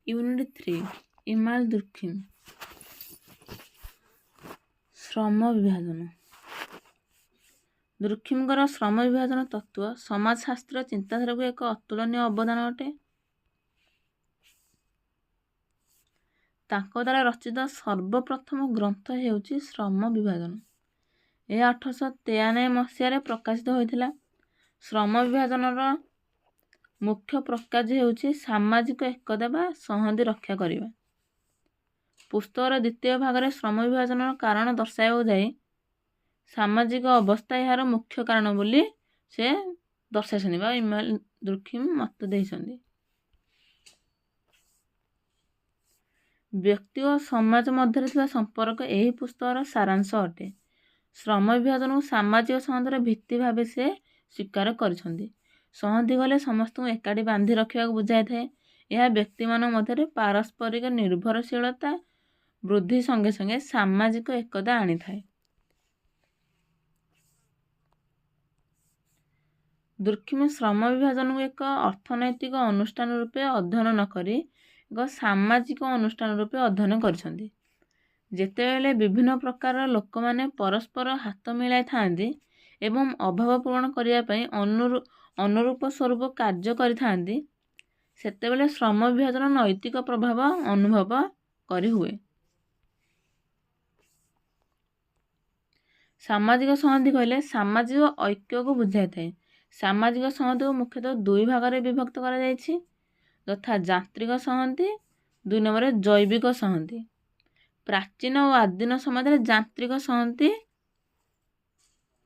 Unit 3, ଇମାଲ ଦୁର୍ଖିମ୍, ଶ୍ରମ ବିଭାଜନ। ଦୁର୍ଖିମଙ୍କର ଶ୍ରମ ବିଭାଜନ ତତ୍ତ୍ୱ ସମାଜଶାସ୍ତ୍ର ଚିନ୍ତାଧାରାକୁ ଏକ ଅତୁଳନୀୟ ଅବଦାନ ଅଟେ। ତାଙ୍କ ଦ୍ୱାରା ରଚିତ ସର୍ବପ୍ରଥମ ଗ୍ରନ୍ଥ ହେଉଛି ଶ୍ରମ ବିଭାଜନ। ଏହା 1893 ମସିହାରେ ପ୍ରକାଶିତ ହୋଇଥିଲା। ଶ୍ରମ ବିଭାଜନର ମୁଖ୍ୟ ପ୍ରକାର୍ଯ୍ୟ ହେଉଛି ସାମାଜିକ ଏକତା ବା ସଂହତି ରକ୍ଷା କରିବା। ପୁସ୍ତକର ଦ୍ୱିତୀୟ ଭାଗରେ ଶ୍ରମ ବିଭାଜନର କାରଣ ଦର୍ଶାଇବାକୁ ଯାଇ ସାମାଜିକ ଅବସ୍ଥା ଏହାର ମୁଖ୍ୟ କାରଣ ବୋଲି ସେ ଦର୍ଶାଇଛନ୍ତି ବା ଇମାଲ ଦୁର୍ଖିମ ମତ ଦେଇଛନ୍ତି। ବ୍ୟକ୍ତି ଓ ସମାଜ ମଧ୍ୟରେ ଥିବା ସମ୍ପର୍କ ଏହି ପୁସ୍ତକର ସାରାଂଶ ଅଟେ। ଶ୍ରମ ବିଭାଜନକୁ ସାମାଜିକ ସଂହତିର ଭିତ୍ତି ଭାବେ ସେ ସ୍ୱୀକାର କରିଛନ୍ତି। ସଂହତି ଗଲେ ସମସ୍ତଙ୍କୁ ଏକାଠି ବାନ୍ଧି ରଖିବାକୁ ବୁଝାଇଥାଏ। ଏହା ବ୍ୟକ୍ତିମାନଙ୍କ ମଧ୍ୟରେ ପାରସ୍ପରିକ ନିର୍ଭରଶୀଳତା ବୃଦ୍ଧି ସଙ୍ଗେ ସଙ୍ଗେ ସାମାଜିକ ଏକତା ଆଣିଥାଏ। ଦୁର୍ଖିମ ଶ୍ରମ ବିଭାଜନକୁ ଏକ ଅର୍ଥନୈତିକ ଅନୁଷ୍ଠାନ ରୂପେ ଅଧ୍ୟୟନ ନକରି ଏକ ସାମାଜିକ ଅନୁଷ୍ଠାନ ରୂପେ ଅଧ୍ୟୟନ କରିଛନ୍ତି। ଯେତେବେଳେ ବିଭିନ୍ନ ପ୍ରକାରର ଲୋକମାନେ ପରସ୍ପର ହାତ ମିଳାଇଥାନ୍ତି ଏବଂ ଅଭାବ ପୂରଣ କରିବା ପାଇଁ ଅନୁରୂପ ସ୍ୱରୂପ କାର୍ଯ୍ୟ କରିଥାନ୍ତି, ସେତେବେଳେ ଶ୍ରମ ବିଭାଜନ ନୈତିକ ପ୍ରଭାବ ଅନୁଭବ କରିହୁଏ। ସାମାଜିକ ସଂହତି କହିଲେ ସାମାଜିକ ଐକ୍ୟକୁ ବୁଝାଇଥାଏ। ସାମାଜିକ ସଂହତିକୁ ମୁଖ୍ୟତଃ ଦୁଇ ଭାଗରେ ବିଭକ୍ତ କରାଯାଇଛି, ଯଥା ଯାନ୍ତ୍ରିକ ସଂହତି, 2 ନମ୍ବରରେ ଜୈବିକ ସଂହତି। ପ୍ରାଚୀନ ଓ ଆଦିମ ସମାଜରେ ଯାନ୍ତ୍ରିକ ସଂହତି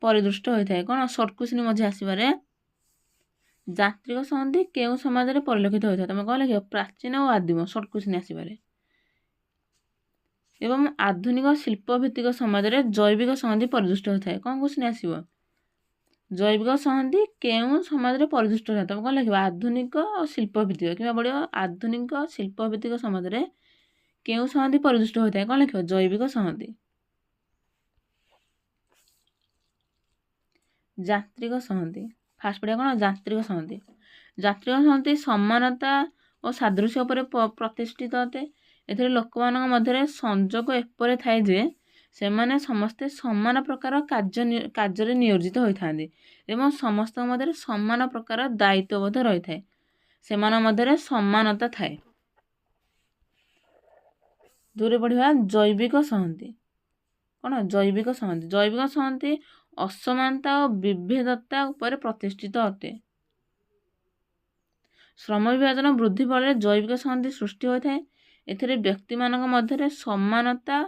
ପରିଦୃଷ୍ଟ ହୋଇଥାଏ। କ'ଣ ସର୍ଟ କ୍ୱେଶ୍ଚିନ୍ ମଧ୍ୟ ଆସିପାରେ। ଯାନ୍ତ୍ରିକ ସଂହତି କେଉଁ ସମାଜରେ ପରିଲକ୍ଷିତ ହୋଇଥାଏ? ତମେ କ'ଣ ଲେଖିବ? ପ୍ରାଚୀନ ଓ ଆଦିମ। ସର୍ଟ କ୍ୱେଶ୍ଚିନ୍ ଆସିପାରେ। ଏବଂ ଆଧୁନିକ ଶିଳ୍ପଭିତ୍ତିକ ସମାଜରେ ଜୈବିକ ସଂହତି ପରିଦୃଷ୍ଟ ହୋଇଥାଏ। କ'ଣ କ୍ୱେଶ୍ଚିନ୍ ଆସିବ? ଜୈବିକ ସଂହତି କେଉଁ ସମାଜରେ ପରିଦୃଷ୍ଟ ହୋଇଥାଏ? ତମେ କ'ଣ ଲେଖିବ? ଆଧୁନିକ ଓ ଶିଳ୍ପଭିତ୍ତିକ, କିମ୍ବା ପଡ଼ିବ ଆଧୁନିକ ଶିଳ୍ପଭିତ୍ତିକ ସମାଜରେ କେଉଁ ସଂହତି ପରିଦୃଷ୍ଟ ହୋଇଥାଏ? କ'ଣ ଲେଖିବ? ଜୈବିକ ସଂହତି। ଯାନ୍ତ୍ରିକ ସଂହତି ଫାଷ୍ଟ ପଢ଼ିବା। କ'ଣ ଯାନ୍ତ୍ରିକ ସଂହତି? ଯାନ୍ତ୍ରିକ ସଂହତି ସମାନତା ଓ ସାଦୃଶ୍ୟ ଉପରେ ପ୍ରତିଷ୍ଠିତ ଅଟେ। ଏଥିରେ ଲୋକମାନଙ୍କ ମଧ୍ୟରେ ସଂଯୋଗ ଏପରି ଥାଏ ଯେ ସେମାନେ ସମସ୍ତେ ସମାନ ପ୍ରକାର କାର୍ଯ୍ୟରେ ନିୟୋଜିତ ହୋଇଥାନ୍ତି ଏବଂ ସମସ୍ତଙ୍କ ମଧ୍ୟରେ ସମାନ ପ୍ରକାର ଦାୟିତ୍ୱବୋଧ ରହିଥାଏ। ସେମାନଙ୍କ ମଧ୍ୟରେ ସମାନତା ଥାଏ। ଦୂରେ ପଢ଼ିବା ଜୈବିକ ସଂହତି। କ'ଣ ଜୈବିକ ସଂହତି? ଜୈବିକ ସଂହତି ଅସମାନତା ଓ ବିଭେଦତା ଉପରେ ପ୍ରତିଷ୍ଠିତ ଅଟେ। ଶ୍ରମ ବିଭାଜନ ବୃଦ୍ଧି ଫଳରେ ଜୈବିକ ସଂହତି ସୃଷ୍ଟି ହୋଇଥାଏ। ଏଥିରେ ବ୍ୟକ୍ତିମାନଙ୍କ ମଧ୍ୟରେ ସମାନତା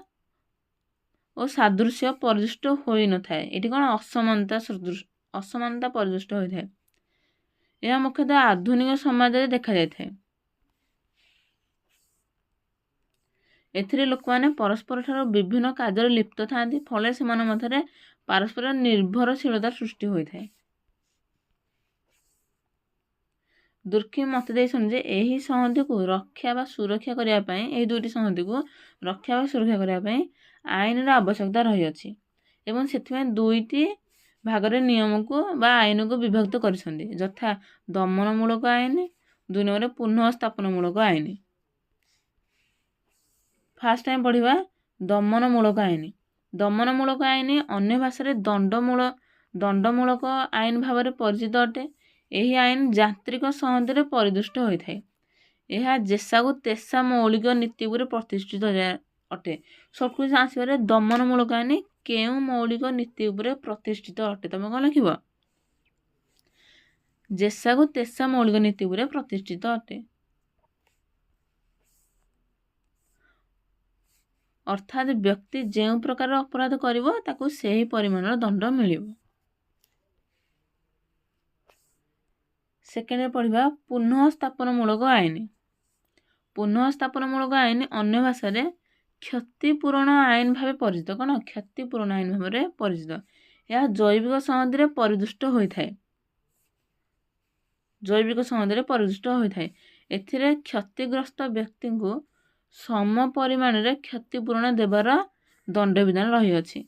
ଓ ସାଦୃଶ୍ୟ ପରିଦୃଷ୍ଟ ହୋଇନଥାଏ। ଏଠି କ'ଣ ଅସମାନତା ପରିଦୃଷ୍ଟ ହୋଇଥାଏ। ଏହା ମୁଖ୍ୟତଃ ଆଧୁନିକ ସମାଜରେ ଦେଖାଯାଇଥାଏ। ଏଥିରେ ଲୋକମାନେ ପରସ୍ପର ଠାରୁ ବିଭିନ୍ନ କାର୍ଯ୍ୟରେ ଲିପ୍ତ ଥାନ୍ତି, ଫଳରେ ସେମାନଙ୍କ ମଧ୍ୟରେ ପାରସ୍ପରିକ ନିର୍ଭରଶୀଳତା ସୃଷ୍ଟି ହୋଇଥାଏ। ଦୁର୍ଖିମ ମତ ଦେଇଛନ୍ତି ଯେ ଏହି ସଂହତିକୁ ରକ୍ଷା ବା ସୁରକ୍ଷା କରିବା ପାଇଁ, ଏହି ଦୁଇଟି ସଂହତିକୁ ରକ୍ଷା ବା ସୁରକ୍ଷା କରିବା ପାଇଁ ଆଇନର ଆବଶ୍ୟକତା ରହିଅଛି ଏବଂ ସେଥିପାଇଁ ଦୁଇଟି ଭାଗରେ ନିୟମକୁ ବା ଆଇନକୁ ବିଭକ୍ତ କରିଛନ୍ତି, ଯଥା ଦମନମୂଳକ ଆଇନ, 2 ନମ୍ବରରେ ପୁନଃସ୍ଥାପନମୂଳକ ଆଇନ। ଫାଷ୍ଟ ଟାଇମ୍ ପଢ଼ିବା ଦମନମୂଳକ ଆଇନ। ଦମନମୂଳକ ଆଇନ ଅନ୍ୟ ଭାଷାରେ ଦଣ୍ଡମୂଳକ ଆଇନ ଭାବରେ ପରିଚିତ ଅଟେ। ଏହି ଆଇନ ଯାନ୍ତ୍ରିକ ସଂହତିରେ ପରିଦୃଷ୍ଟ ହୋଇଥାଏ। ଏହା ଯେସାକୁ ତେସା ମୌଳିକ ନୀତି ଉପରେ ପ୍ରତିଷ୍ଠିତ ଅଟେ। ସର୍ଟ କ୍ୱେଶ୍ଚିନ୍ ଆସିବାରେ ଦମନମୂଳକ ଆଇନ କେଉଁ ମୌଳିକ ନୀତି ଉପରେ ପ୍ରତିଷ୍ଠିତ ଅଟେ? ତମେ କ'ଣ ଲେଖିବ? ଯେସାକୁ ତେସା ମୌଳିକ ନୀତି ଉପରେ ପ୍ରତିଷ୍ଠିତ ଅଟେ। ଅର୍ଥାତ୍ ବ୍ୟକ୍ତି ଯେଉଁ ପ୍ରକାର ଅପରାଧ କରିବ ତାକୁ ସେହି ପରିମାଣର ଦଣ୍ଡ ମିଳିବ। ସେକେଣ୍ଡରେ ପଢ଼ିବା ପୁନଃସ୍ଥାପନମୂଳକ ଆଇନ। ପୁନଃସ୍ଥାପନମୂଳକ ଆଇନ ଅନ୍ୟ ଭାଷାରେ କ୍ଷତିପୂରଣ ଆଇନ ଭାବେ ପରିଚିତ। କ'ଣ କ୍ଷତିପୂରଣ ଆଇନ ଭାବରେ ପରିଚିତ। ଏହା ଜୈବିକ ସଂହତିରେ ପରିଦୃଷ୍ଟ ହୋଇଥାଏ। ଜୈବିକ ସଂହତିରେ ପରିଦୃଷ୍ଟ ହୋଇଥାଏ। ଏଥିରେ କ୍ଷତିଗ୍ରସ୍ତ ବ୍ୟକ୍ତିଙ୍କୁ ସମ ପରିମାଣରେ କ୍ଷତିପୂରଣ ଦେବାର ଦଣ୍ଡବିଧାନ ରହିଅଛି।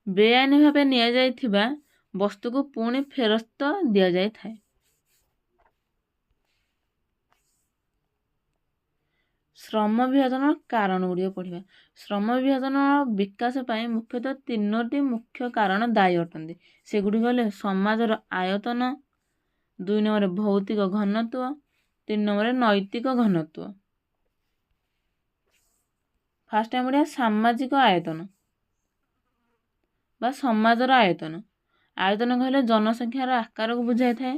ବେଆଇନ ଭାବେ ନିଆଯାଇଥିବା ବସ୍ତୁକୁ ପୁଣି ଫେରସ୍ତ ଦିଆଯାଇଥାଏ। ଶ୍ରମ ବିଭାଜନର କାରଣ ଗୁଡ଼ିକ ପଢ଼ିବା। ଶ୍ରମ ବିଭାଜନର ବିକାଶ ପାଇଁ ମୁଖ୍ୟତଃ 3ଟି ମୁଖ୍ୟ କାରଣ ଦାୟୀ ଅଟନ୍ତି। ସେଗୁଡ଼ିକ ହେଲେ ସମାଜର ଆୟତନ, 2 ନମ୍ବରରେ ଭୌତିକ ଘନତ୍ୱ, 3 ନମ୍ବରରେ ନୈତିକ ଘନତ୍ୱ। ଫାଷ୍ଟ ଆମେ ପଢ଼ିବା ସାମାଜିକ ଆୟତନ ବା ସମାଜର ଆୟତନ। ଆୟତନ କହିଲେ ଜନସଂଖ୍ୟାର ଆକାରକୁ ବୁଝାଇଥାଏ।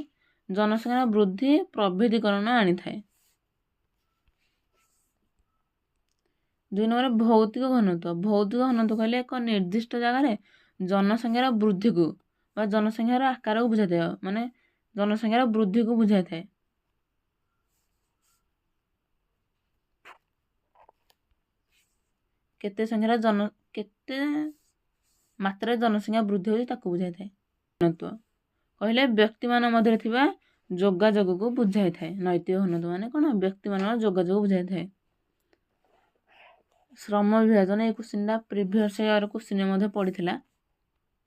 ଜନସଂଖ୍ୟାର ବୃଦ୍ଧି ପ୍ରଭେଦୀକରଣ ଆଣିଥାଏ। 2 ନମ୍ବର ଭୌତିକ ଘନତ୍ୱ। ଭୌତିକ ଘନତ୍ୱ କହିଲେ ଏକ ନିର୍ଦ୍ଦିଷ୍ଟ ଜାଗାରେ ଜନସଂଖ୍ୟାର ବୃଦ୍ଧିକୁ ବା ଜନସଂଖ୍ୟାର ଆକାରକୁ ବୁଝାଇଥାଏ, ମାନେ ଜନସଂଖ୍ୟାର ବୃଦ୍ଧିକୁ ବୁଝାଇଥାଏ। କେତେ ସଂଖ୍ୟାର ଜନ କେତେ ମାତ୍ରାରେ ଜନସଂଖ୍ୟା ବୃଦ୍ଧି ହେଉଛି ତାକୁ ବୁଝାଇଥାଏ। ଘନତ୍ୱ କହିଲେ ବ୍ୟକ୍ତିମାନଙ୍କ ମଧ୍ୟରେ ଥିବା ଯୋଗାଯୋଗକୁ ବୁଝାଇଥାଏ। ନୈତିକ ଘନତ୍ୱ ମାନେ କ'ଣ? ବ୍ୟକ୍ତିମାନଙ୍କର ଯୋଗାଯୋଗ ବୁଝାଇଥାଏ। ଶ୍ରମ ବିଭାଜନ, ଏଇ କୋଶ୍ଚିନ୍ଟା ପ୍ରିଭିୟସ୍ ଇୟର୍ କୋଶ୍ଚିନ୍ରେ ମଧ୍ୟ ପଡ଼ିଥିଲା।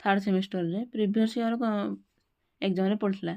ଥାର୍ଡ଼ ସେମିଷ୍ଟରରେ ପ୍ରିଭିୟସ୍ ଇୟର୍ ଏକ୍ଜାମ୍ରେ ପଡ଼ିଥିଲା।